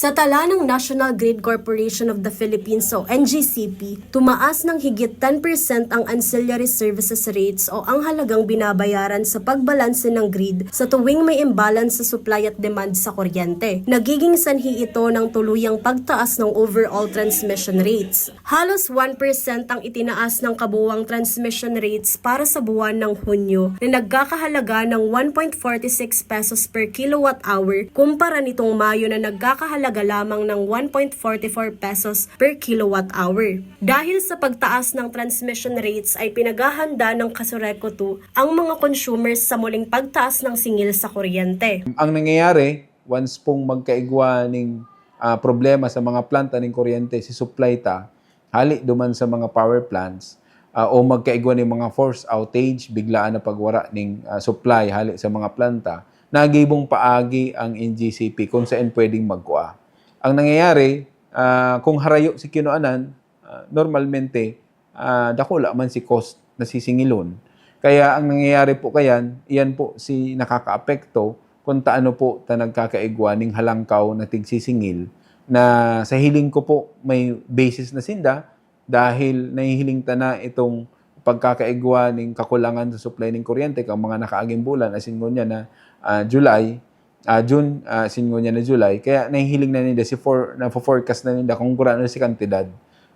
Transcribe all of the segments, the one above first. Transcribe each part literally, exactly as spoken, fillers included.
Sa tala ng National Grid Corporation of the Philippines o N G C P, tumaas ng higit ten percent ang ancillary services rates o ang halagang binabayaran sa pagbalanse ng grid sa tuwing may imbalance sa supply at demand sa kuryente. Nagiging sanhi ito ng tuluyang pagtaas ng overall transmission rates. Halos one percent ang itinaas ng kabuuang transmission rates para sa buwan ng Hunyo, na nagkakahalaga ng one point forty six pesos per kilowatt hour, kumpara nitong Mayo na nagkakahalaga lamang ng one point forty four pesos per kilowatt hour. Dahil sa pagtaas ng transmission rates, ay pinaghahanda ng Casureco two ang mga consumers sa muling pagtaas ng singil sa kuryente. Ang nangyayari, once pong magkaigwa ning, ah, problema sa mga planta ning kuryente, si supply ta, hali duman sa mga power plants, ah, o magkaigwa ning mga force outage, biglaan na pagwara ning, ah, supply hali sa mga planta, nagibong paagi ang N G C P kung saan pwedeng magkua. Ang nangyayari, ah, kung harayo si kinuanan, ah, normalmente, ah, dakula man si cost na sisingilon. Kaya ang nangyayari po kayan, iyan po si nakakaapekto kung taano po ta nagkakaigwa ning halangkaw na tigsisingil, na sa hiling ko po may basis na sinda, dahil nahihiling ta na itong pagkakaigwa ning kakulangan sa supply ning kuryente kan mga nakaaging bulan, asin ngunyan na, ah, July, ah, June, ah, asin ngunyan na July. Kaya nahihiling na ninda, si for, na-forecast na ninda kung gurano si kantidad.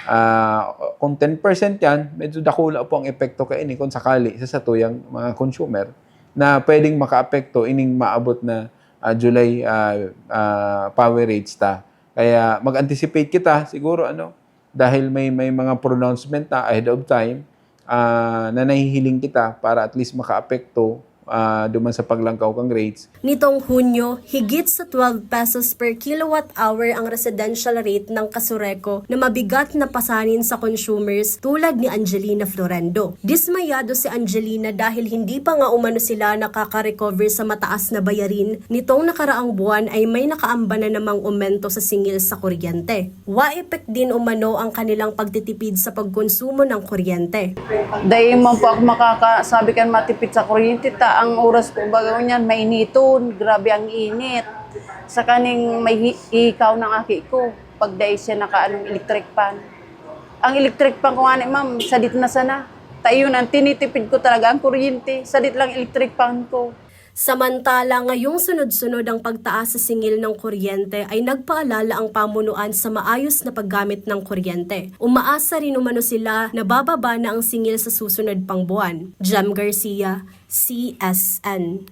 Ah, kung ten percent yan, medyo dakula po ang epekto kaini kung sakali sa satuyang mga consumer na pwedeng makaapekto ining maabot na, ah, July, ah, ah, power rates ta. Kaya mag-anticipate kita siguro, ano, dahil may, may mga pronouncement ta ahead of time, ah, na nahihiling kita para at least makaapekto, ah, duman sa paglangkaw kang rates. Nitong Hunyo, higit sa twelve pesos per kilowatt hour ang residential rate ng Casureco na mabigat na pasanin sa consumers, tulad ni Angelina Florendo. Dismayado si Angelina dahil hindi pa nga umano sila nakaka-recover sa mataas na bayarin. Nitong nakaraang buwan ay may nakaamba na namang aumento sa singil sa kuryente. Wa epek din umano ang kanilang pagtitipid sa pagkonsumo ng kuryente. Dai man po ako makakasabi kan matipid sa kuryente ta ang oras po baga ngunyan mainiton, grabe ang init. Sa kaning may hi- ikaw ng aki ko, pag dai siya nakaanong electric fan. Ang electric fan ko ngani, ma'am, sadit na sana. Ta iyon ang tinitipid ko talaga, ang kuryente, sadit lang electric fan ko. Samantala, ngayong sunod-sunod ang pagtaas sa singil ng kuryente, ay nagpaalala ang pamunuan sa maayos na paggamit ng kuryente. Umaasa rin umano sila na bababa na ang singil sa susunod pang buwan. Jem Garcia, C S N.